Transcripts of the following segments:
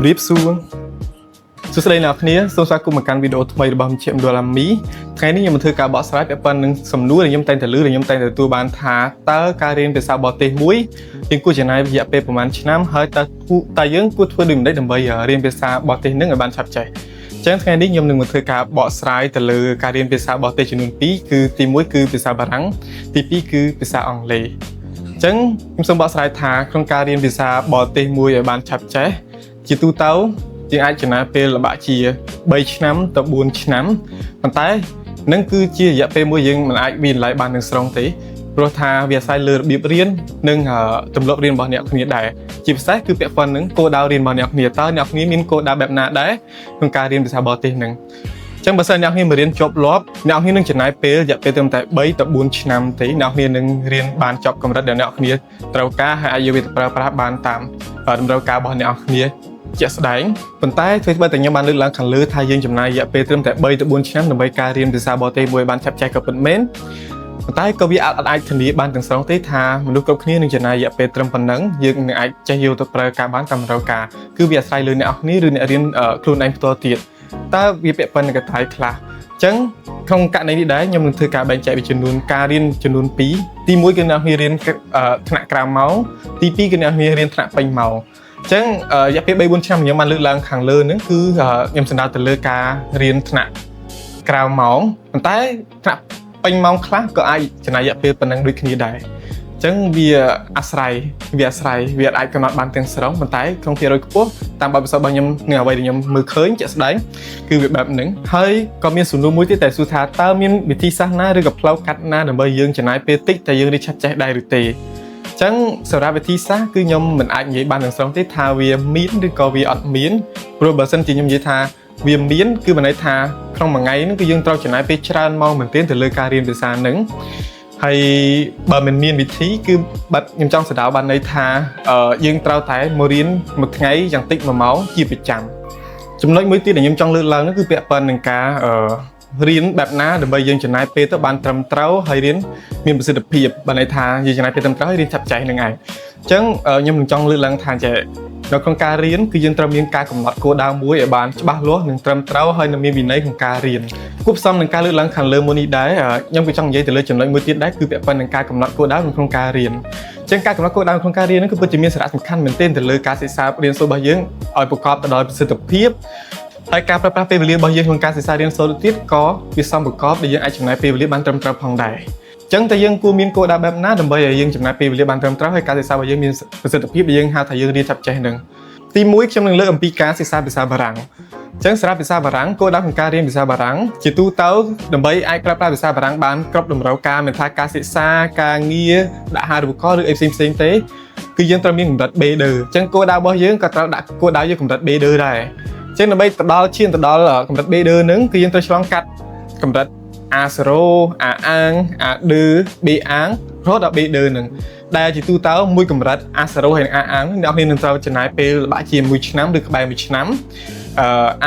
រាបសួរសួស្តីអ្នកនរគ្នាសូមស្វាគមន៍មកកាន់វីដេអូថ្មីរបស់មជ្ឈមណ្ឌលអាមីថ្ងៃនេះខ្ញុំមកធ្វើការបកស្រាយពាក់ព័ន្ធនឹងសំណួរដែលខ្ញុំតែងតែឮដែលខ្ញុំតែងតែទទួលបានថាតើការរៀនភាសាបរទេសមួយយើងគួរចំណាយរយៈពេលប្រហែលឆ្នាំហើយតើគួរតើយើងគួរធ្វើដូចម្តេចដើម្បីរៀនភាសាបរទេសនឹងឲ្យបានឆាប់ចេះអញ្ចឹងថ្ងៃនេះខ្ញុំនឹងមកធ្វើការបកស្រាយទៅលើការរៀនភាសាបរទេសចំនួន2គឺទី1គឺភាសាបារាំងទី2គឺភាសាអង់គ្លេស អញ្ចឹងខ្ញុំសូមបកស្រាយថាក្នុងការរៀនភាសាបរទេសមួយឲ្យបានឆាប់ចេះជាទូទៅយើងអាចចំណាយពេលល្បាក់ជា3ឆ្នាំទៅ4ឆ្នាំប៉ុន្តែនឹងគឺជារយៈពេលមួយយើងមិនអាចវាយតម្លៃបានទាំងស្រុងទេព្រោះថាវាអាស្រ័យលើរបៀបរៀននិងទម្លាប់រៀនរបស់អ្នកគ្នាដែរជាពិសេសគឺពាក់ព័ន្ធនឹងគោលដៅរៀនរបស់អ្នកគ្នាតើអ្នកគ្នាមានគោលដៅបែបណាដែរក្នុងការរៀនភាសាបរទេសនឹង ចឹងបើសិនអ្នកគ្នាមករៀនជាប់លាប់អ្នកគ្នានឹងចំណាយពេលរយៈពេលត្រឹមតែ3ទៅ4ឆ្នាំទេអ្នកគ្នានឹងរៀនបានចប់កម្រិតដែលអ្នកគ្នាត្រូវការហើយអាចយកវាទៅប្រើប្រាស់បានតាមតម្រូវការរបស់អ្នកគ្នាជាក់ស្ដែងប៉ុន្តែធ្វើបើតែខ្ញុំបានលើកឡើងខាងលើថាយើងចំណាយរយៈពេលត្រឹមតែ3ទៅ4ឆ្នាំដើម្បីការរៀនភាសាបរទេសមួយបានឆាប់ចេះក៏ពិតមែនប៉ុន្តែក៏វាអាចអាចធានាបានទាំងស្រុងទេថាមនុស្សគ្រប់គ្នានឹងចំណាយរយៈពេលត្រឹមប៉ុណ្ណឹងយើងនឹងអាចចេះយកទៅប្រើការបានតាមតម្រូវការគឺវាអាស្រ័យលើអ្នកនរគ្នាឬអ្នករៀនខ្លួនឯងផ្ទាល់ទៀត តើវាពាក់ព័ន្ធនឹងកត្តាខ្លះអញ្ចឹងក្នុងករណីនេះដែរខ្ញុំនឹងធ្វើការបែងចែកវាចំនួនការរៀនចំនួន2ទី1គឺអ្នកគ្នារៀនថ្នាក់ក្រៅម៉ោងទី2គឺអ្នកគ្នារៀនថ្នាក់ពេញម៉ោងអញ្ចឹងរយៈពេល3 4ឆ្នាំខ្ញុំបានលើកឡើងខាងលើហ្នឹងគឺខ្ញុំសំដៅទៅលើការរៀនថ្នាក់ក្រៅម៉ោងប៉ុន្តែថ្នាក់ពេញម៉ោងខ្លះក៏អាចចំណាយរយៈពេលប៉ុណ្ណឹងដូចគ្នាដែរអញ្ចឹងវាអាស្រ័យវាអាស្រ័យវាអាចកំណត់បានទាំងស្រុងប៉ុន្តែក្នុងភាគរយខ្ពស់តាមបទពិសោធន៍របស់ខ្ញុំនិងអ្វីដែលខ្ញុំមើលឃើញជាក់ស្ដែងគឺវាបែបហ្នឹងហើយក៏មានសំណួរមួយទៀតតែសួរថាតើមានវិធីសាស្ត្រណាឬក៏ផ្លូវកាត់ណាដើម្បីយើងចំណាយពេលតិចតែយើងរៀនឆាប់ចេះដែរឬទេអញ្ចឹងសម្រាប់វិធីសាស្ត្រគឺខ្ញុំមិនអាចនិយាយបានទាំងស្រុងទេថាវាមានឬក៏វាអត់មានព្រោះបើសិនជាខ្ញុំនិយាយថាវាមានគឺមានន័យថាក្នុងមួយថ្ងៃហ្នឹងគឺយើងត្រូវចំណាយពេលច្រើនម៉ោងមែនទែនទៅលើការរៀនភាសាហ្នឹងហើយបើមិនមានវិធីគឺបាត់ខ្ញុំចង់សដៅបានន័យថាយើងត្រូវតែមករៀនមួយថ្ងៃយ៉ាងតិច1ម៉ោងជាប្រចាំចំណុចមួយទៀតដែលខ្ញុំចង់លើកឡើងនោះគឺពាក់ព័ន្ធនឹងការរៀនបែបណាដើម្បីយើងចំណាយពេលទៅបានត្រឹមត្រូវហើយរៀនមានប្រសិទ្ធភាពបានន័យថាយើងចំណាយពេលត្រឹមត្រូវហើយរៀនឆាប់ចេះនឹងឯងអញ្ចឹងខ្ញុំនឹងចង់លើកឡើងថាចេះនៅក្នុងការរៀនគឺយើងត្រូវមានការកំណត់គោលដៅមួយឲ្យបានច្បាស់លាស់និងត្រឹមត្រូវហើយនឹងមានវិន័យក្នុងការរៀនគួបផ្សំនឹងការលើកឡើងខាងលើមួយនេះដែរខ្ញុំក៏ចង់និយាយទៅលើចំណុចមួយទៀតដែរគឺពាក់ព័ន្ធនឹងការកំណត់គោលដៅនៅក្នុងការរៀនអញ្ចឹងការកំណត់គោលដៅក្នុងការរៀនហ្នឹងគឺពិតជាមានសារៈសំខាន់មែនទែនទៅលើការសិក្សារៀនសូត្ររបស់យើងឲ្យប្រកបទៅដោយប្រសិទ្ធភាពហើយការប្រើប្រាស់ពេលវេលារបស់យើងក្នុងការសិក្សារៀនសូត្រទៀតក៏វាសមប្រកបដែលយើងអាចចំណាយពេលវេលាបានត្រឹមត្រូវផងដែរចឹងតើយើងគួរមានគោលដៅបែបណាដើម្បីឲ្យយើងចំណាយពេលវេលាបានត្រឹមត្រូវហើយការសិក្សារបស់យើងមានប្រសិទ្ធភាពដែលយើងហៅថាយើងរៀនឆាប់ចេះនឹងទី1ខ្ញុំនឹងលើកអំពីការសិក្សាភាសាបារាំងចឹងសម្រាប់ភាសាបារាំងគោលដៅក្នុងការរៀនភាសាបារាំងជាទូទៅដើម្បីអាចប្រើប្រាស់ភាសាបារាំងបានគ្រប់តម្រូវការមិនថាការសិក្សាការងារដាក់អាហារូបករណ៍ឬអីផ្សេងផ្សេងទេគឺយើងត្រូវមានកម្រិត B2 អញ្ចឹងគោលដៅរបស់យើងក៏ត្រូវដាក់គោលដៅយើងកម្រិត B2 ដែរអញ្ចឹងដើម្បីទៅដល់ឈានទៅដល់កម្រិត B2 ហ្នឹងគឺយើងត្រូវឆ្លងកាត់កម្រិត A0 A1 A2 B1 រហូតដល់ B2 ហ្នឹងដែលជាទូទៅមួយកម្រិត A0 ហើយនិង A1 អ្នកនរនឹងត្រូវចំណាយពេលល្បាក់ជាមួយឆ្នាំឬក្បែរមួយឆ្នាំ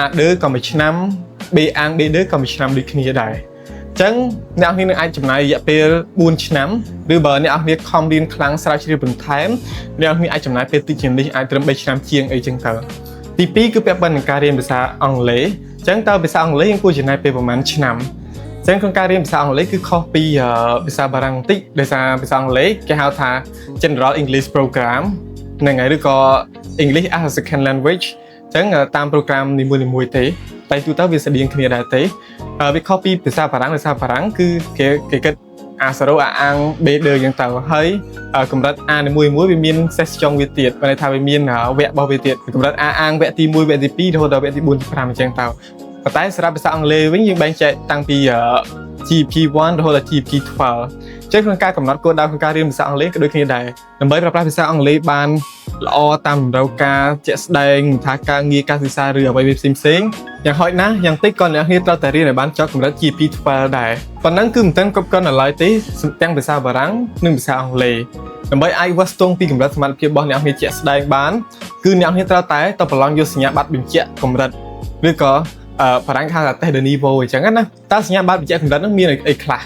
A2 ក៏មួយឆ្នាំ B1 B2 ក៏មួយឆ្នាំដូចគ្នាដែរអញ្ចឹងអ្នកនរនឹងអាចចំណាយរយៈពេល4ឆ្នាំឬបើអ្នកនរខំរៀនខ្លាំងស្រាវជ្រាវបន្ថែមអ្នកនរអាចចំណាយពេលតិចជាងនេះអាចត្រឹម3ឆ្នាំជាងអីចឹងទៅទី2គឺពាក់ព័ន្ធនឹងការរៀនភាសាអង់គ្លេសអញ្ចឹងតើភាសាអង់គ្លេសយើងគួរចំណាយពេលប្រហែលឆ្នាំចឹងក្នុងការរៀនភាសាអង់គ្លេសគឺខុសពីភាសាបារាំងបន្តិចដោយសារភាសាអង់គ្លេសគេហៅថា General English Program ហ្នឹងហើយឬក៏ English as a Second Language ចឹងតាម program នីមួយៗទេតែទូទៅវាស្តៀងគ្នាដែរទេវាខុសពីភាសាបារាំងភាសាបារាំងគឺគេគេគិត A0 A1 B2 ចឹងទៅហើយកម្រិត A នីមួយៗវាមាន section វាទៀតមានន័យថាវាមានវគ្គរបស់វាទៀតកម្រិត A1 វគ្គទី1វគ្គទី2រហូតដល់វគ្គទី4ទី5អញ្ចឹងទៅប៉ុន្តែសម្រាប់ភាសាអង់គ្លេសវិញយើងបែងចែកតាំងពី GP1 រហូតដល់ GP12 ចឹងក្នុងការកំណត់គោលដៅក្នុងការរៀនភាសាអង់គ្លេសក៏ដូចគ្នាដែរដើម្បីប្រើប្រាស់ភាសាអង់គ្លេសបានល្អតាមតម្រូវការជាក់ស្ដែងថាការងារការសិក្សាឬអ្វីផ្សេងផ្សេងយ៉ាងហោចណាស់យ៉ាងតិចក៏អ្នកគ្នាត្រូវតែរៀនឲ្យបានចប់កម្រិត GP12 ដែរប៉ុណ្ណឹងគឺមិនទាន់គ្រប់គ្រាន់នៅឡើយទេទាំងភាសាបារាំងនិងភាសាអង់គ្លេសដើម្បីអាចវាស់ស្ទង់ពីកម្រិតសមត្ថភាពរបស់អ្នកគ្នាជាក់ស្ដែងបានគឺអ្នកគ្នាត្រូវតែទៅប្រឡងយកសញ្ញាបត្របញ្ជាក់កម្រិតឬក៏បារាំងហៅថា test de niveau អញ្ចឹងណាតើសញ្ញាបត្របញ្ជាក់កម្រិតហ្នឹងមានអីខ្លះ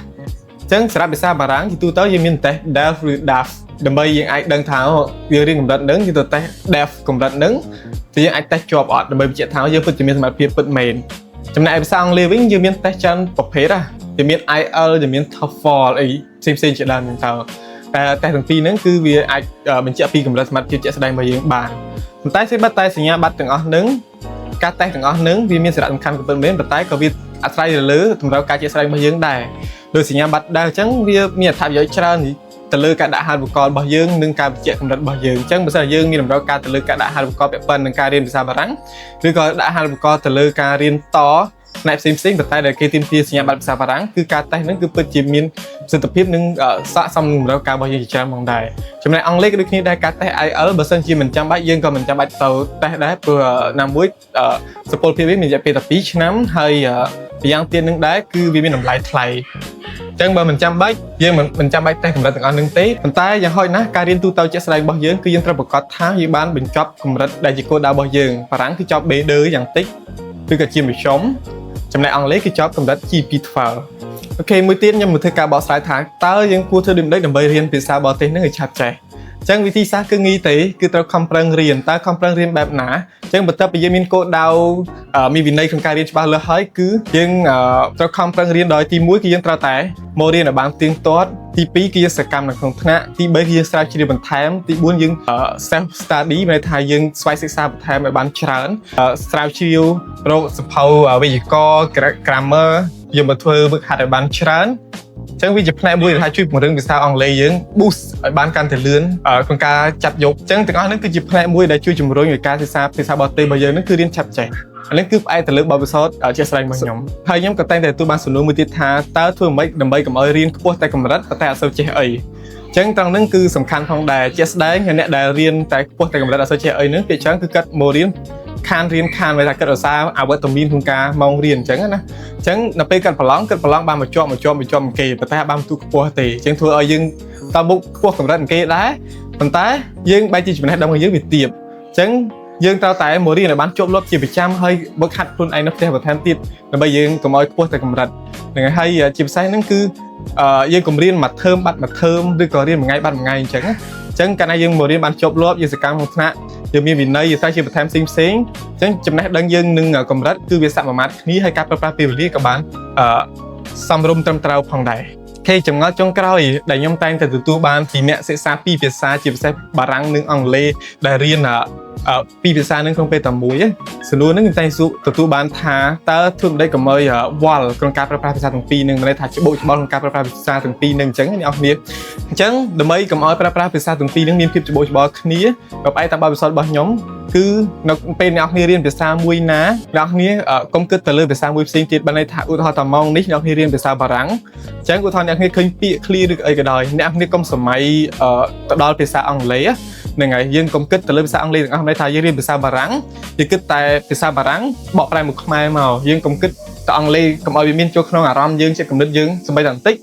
ចឹងសម្រាប់ភាសាបារាំងជាទូទៅយើងមានតេស្ត DELF ឬ DALF ដើម្បីយើងអាចដឹងថាយើងរៀនកម្រិតហ្នឹងយើងទៅតេស្ត DELF កម្រិតហ្នឹងទៅ តើយើងអាចតេស្តជាប់អត់ដើម្បីបញ្ជាក់ថាយើងពិតជាមានសមត្ថភាពពិតមែនចំណែកឯភាសាអង់គ្លេសវិញយើងមានតេស្តច្រើនប្រភេទណាវាមាន IELTS វាមាន TOEFL អីផ្សេងផ្សេងៗជាដើមហ្នឹងតើតែតេស្តទាំងពីរហ្នឹងគឺវាអាចបញ្ជាក់ពីកម្រិតសមត្ថភាពជាក់ស្ដែងរបស់យើងបានប៉ុន្តែស្របតែសញ្ញាបត្រទាំងអស់ហ្នឹងការតេស្តទាំងអស់ហ្នឹងវាមានសារៈសំខាន់ក៏ពិតមែនប៉ុន្តែក៏វាអាស្រ័យទៅលើតម្រូវការជាក់ស្ដែងរបស់យើងដែរដោយសញ្ញាបត្រដែរអញ្ចឹងវាមានអត្ថប្រយោជន៍ច្រើនទៅលើការដាក់អាហារូបករណ៍របស់យើងនិងការបញ្ជាក់កម្រិតរបស់យើងអញ្ចឹងបើសិនជាយើងមានតម្រូវការទៅលើការដាក់អាហារូបករណ៍ពាក់ព័ន្ធនឹងការរៀនភាសាបារាំងឬក៏ដាក់អាហារូបករណ៍ទៅលើការរៀនតផ្នែកផ្សេងផ្សេងៗប៉ុន្តែដែលគេទាមទារសញ្ញាបត្រភាសាបារាំងគឺការតេស្តហ្នឹងគឺពិតជាមានប្រសិទ្ធភាពនិងស័ក្តិសមនឹងតម្រូវការរបស់យើងជាច្រើនផងដែរចំណែកអង់គ្លេសក៏ដូចគ្នាដែរការតេស្ត IELTS បើសិនជាមិនចាំបាច់យើងក៏មិនចាំបាច់ទៅតេស្តដែរព្រោះណាមួយសុពលភាពវាមានរយៈពេលតែ2ឆ្នាំហើយម្យ៉ាងទៀតនឹងដែរគឺវាមានតម្លៃថ្លៃអញ្ចឹងបើមិនចាំបាច់យើងមិនចាំបាច់តេស្តកម្រិតទាំងអស់នឹងទេប៉ុន្តែយ៉ាងហោចណាស់ការរៀនទូទៅជាក់ស្ដែងរបស់យើងគឺយើងត្រូវប្រកាសថាយើងបានបញ្ចប់កម្រិតដែលជាគោលដៅរបស់យើងបារាំងគឺចប់ B2 យ៉ាងតិចឬក៏ជាមធ្យមចំណែកអង់គ្លេសគឺចប់កម្រិត GP12. OK មួយទៀតខ្ញុំមកធ្វើការបកស្រាយថាតើយើងគួរធ្វើដូចម្តេចដើម្បីរៀនភាសាបរទេសនឹងឲ្យឆាប់ចេះអញ្ចឹងវិធីសាស្ត្រគឺងាយទេគឺត្រូវខំប្រឹងរៀនតើខំប្រឹងរៀនបែបណាអញ្ចឹងបន្ទាប់ពីយើងមានគោលដៅមានវិន័យក្នុងការរៀនច្បាស់លាស់ហើយគឺយើងត្រូវខំប្រឹងរៀនដោយទី1គឺយើងត្រូវតែមករៀនឲ្យបានទៀងទាត់ទី2គឺយើងសកម្មនៅក្នុងថ្នាក់ទី3គឺយើងស្រាវជ្រាវបន្ថែមទី4យើង self study មានន័យថាយើងស្វ័យសិក្សាបន្ថែមឲ្យបានច្រើនស្រាវជ្រាវរកសៀវភៅវេយ្យាករណ៍ grammar យកមកធ្វើវឹកហាត់ឲ្យបានច្រើនអញ្ចឹងវាជាផ្នែកមួយដែលថាជួយពង្រឹងភាសាអង់គ្លេសយើង boost ឲ្យបានកាន់តែលឿនក្នុងការចាប់យកអញ្ចឹងទាំងអស់ហ្នឹងគឺជាផ្នែកមួយដែលជួយជំរុញឲ្យការសិក្សាភាសាបរទេសរបស់យើងហ្នឹងគឺរៀនឆាប់ចេះអានេះគឺផ្អែកទៅលើបទពិសោធន៍ជាក់ស្ដែងរបស់ខ្ញុំហើយខ្ញុំក៏តែងតែទទួលបានសំណួរមួយទៀតថាតើធ្វើម៉េចដើម្បីកុំឲ្យរៀនខ្ពស់តែកម្រិតប៉ុន្តែអត់សូវចេះអីអញ្ចឹងត្រង់ហ្នឹងគឺសំខាន់ផងដែរជាក់ស្ដែងអ្នកដែលរៀនតែខ្ពស់តែកម្រិតអត់សូវចេះអីហ្នឹងភាគច្រើនគឺគាត់មករៀនខានរៀនខានវាថាគាត់ឧស្សាហ៍អវត្តមានក្នុងការម៉ោងរៀនអញ្ចឹងណាអញ្ចឹងដល់ពេលគាត់ប្រឡងគាត់ប្រឡងបានមកជាប់មកជាប់មកជាប់គេប៉ុន្តែបានបន្ទុកខ្ពស់ទេអញ្ចឹងធ្វើឲ្យយើងតើមុខខ្ពស់កម្រិតគេដែរប៉ុន្តែយើងបែរជាចំណេះដឹងរបស់យើងវាទាបអញ្ចឹងយើងត្រូវតែមករៀនឲ្យបានជាប់លាប់ជាប្រចាំហើយវឹកហាត់ខ្លួនឯងនៅផ្ទះបន្ថែមទៀតដើម្បីយើងកុំឲ្យខ្ពស់តែកម្រិតហ្នឹងហើយជាពិសេសហ្នឹងគឺយើងកុំរៀនមួយ term បាត់មួយ term ឬក៏រៀនមួយថ្ងៃបាត់មួយថ្ងៃអញ្ចឹងណាអញ្ចឹងកាលណាយើងមករៀនបានជាប់លាប់យើងសកម្មក្នុងថ្នាក់យើងមានវិន័យយើងស្រាវជ្រាវបន្ថែមផ្សេងផ្សេងអញ្ចឹងចំណេះដឹងយើងនឹងកម្រិតគឺវាសមាមាត្រគ្នាហើយការប្រើប្រាស់ពេលវេលាក៏បានអឺសមរម្យត្រឹមត្រូវផងដែរ OK ចម្ងល់ចុងក្រោយដែលខ្ញុំតែងតែទទួលបានពីអ្នកសិក្សាពីរភាសាជាពិសេសបារាំងនិងអង់គ្លេសដែលរៀនពីរភាសានឹងក្នុងពេលតែមួយសំណួរហ្នឹងខ្ញុំតែងសួរទទួលបានថាតើធ្វើម៉េចកុំឲ្យវល់ក្នុងការប្រើប្រាស់ភាសាទាំងពីរនឹងមានន័យថាច្បូកច្បល់ក្នុងការប្រើប្រាស់ភាសាទាំងពីរនឹងអញ្ចឹងអ្នកនរគ្នាអញ្ចឹងដើម្បីកុំឲ្យប្រើប្រាស់ភាសាទាំងពីរនឹងមានភាពច្បូកច្បល់គ្នាបើផ្អែកតាមបទពិសោធន៍របស់ខ្ញុំគឺនៅពេលអ្នកនរគ្នារៀនភាសាមួយណាអ្នកនរគ្នាកុំគិតទៅលើភាសាមួយផ្សេងទៀតបានន័យថាឧទាហរណ៍ថាម៉ោងនេះអ្នកនរគ្នារៀនភាសាបារាំងអញ្ចឹងឧទាហរណ៍អ្នកនរគ្នាឃើញពាក្យឃ្លាឬអីក៏ដោយអ្នកនរគ្នាកុំសម័យទៅដល់ភាសាអង់គ្លេសហ្នឹងហើយយើងកុំគិតទៅលើភាសាអង់គ្លេសទាំងអស់ន័យថាយើងរៀនភាសាបារាំងយើងគិតតែភាសាបារាំងបកប្រែមកខ្មែរមកយើងកុំគិតទៅអង់គ្លេសកុំឲ្យវាមានចូលក្នុងអារម្មណ៍យើងចិត្តគំនិតយើងសម្បីតែបន្តិច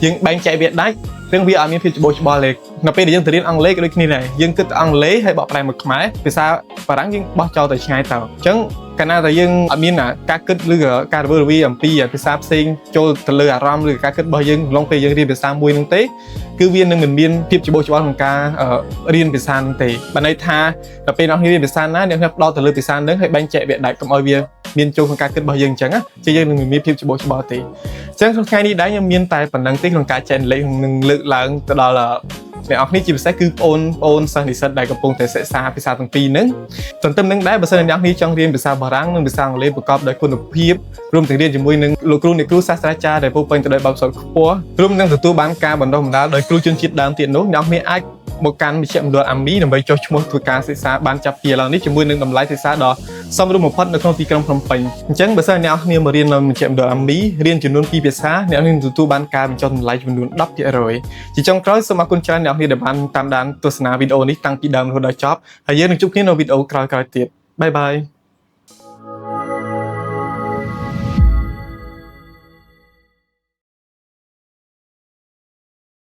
យើងបែងចែកវាដាច់រឿងវាអត់មានភាពច្បូកច្បល់ទេនៅពេលដែលយើងទៅរៀនអង់គ្លេសក៏ដូចគ្នាដែរយើងគិតទៅអង់គ្លេសហើយបកប្រែមកខ្មែរភាសាបារាំងយើងបោះចោលទៅឆ្ងាយទៅអញ្ចឹងកាលណាតែយើងអត់មានការគិតឬក៏ការរវើរវាយអំពីភាសាផ្សេងចូលទៅលើអារម្មណ៍ឬការគិតរបស់យើងឡងពេលយើងរៀនភាសាមួយហ្នឹងទេគឺវានឹងមិនមានភាពច្បូកច្បល់ក្នុងការរៀនភាសាហ្នឹងទេបើន័យថាដល់ពេលអ្នករៀនភាសាណាអ្នកផ្ដោតទៅលើភាសាហ្នឹងហើយបែងចែកវាដាច់កុំឲ្យវាមានចូលក្នុងការគិតរបស់យើងអញ្ចឹងជាយើងនឹងមិនមានភាពច្បូកច្បល់ទេអញ្ចឹងក្នុងថ្ងៃនេះដែរខ្ញុំមានតែប៉ុណ្ណឹងទេក្នុងការចែករំលែកនិងលើកឡើងទៅដល់អ្នកនរគ្នាជាពិសេសគឺបងអូនសិស្សនិស្សិតដែលកំពុងតែសិក្សាភាសាទាំងពីរហ្នឹងទន្ទឹមនឹងដែរបើសិនអ្នកនរគ្នាចង់រៀនភាសាបារាំងនិងភាសាអង់គ្លេសប្រកបដោយគុណភាពរួមទាំងរៀនជាមួយនឹងលោកគ្រូអ្នកគ្រូសាស្ត្រាចារ្យដែលពោពេញទៅដោយបទពិសោធន៍ខ្ពស់រួមនឹងទទួលបានការបណ្ដុះបណ្ដាលដោយគ្រូជនជាតិដើមទៀតនោះអ្នកនរគ្នាអាចមកកាន់មជ្ឈមណ្ឌលអាមីដើម្បីចុះឈ្មោះធ្វើការសិក្សាបានចាប់ពីឥឡូវនេះជាមួយនឹងតម្លៃសិក្សាដ៏សមរម្យបំផុតនៅក្នុងទីក្រុងភ្នំពេញអញ្ចឹងបើសិនអ្នកនរគ្នាមករៀននៅមជ្ឈមណ្ឌលអាមីរៀនចំនួន2ភាសាអ្នកនឹងទទួលបានការបញ្ចុះតម្លៃចំនួន10%ជាចុងក្រោយសូមអរគុណច្រើនអ្នកនរគ្នាដែលបានតាមដានទស្សនាវីដេអូនេះតាំងពីដើមរហូតដល់ចប់ហើយយើងនឹងជួបគ្នានៅវីដេអូក្រោយៗទៀត bye bye.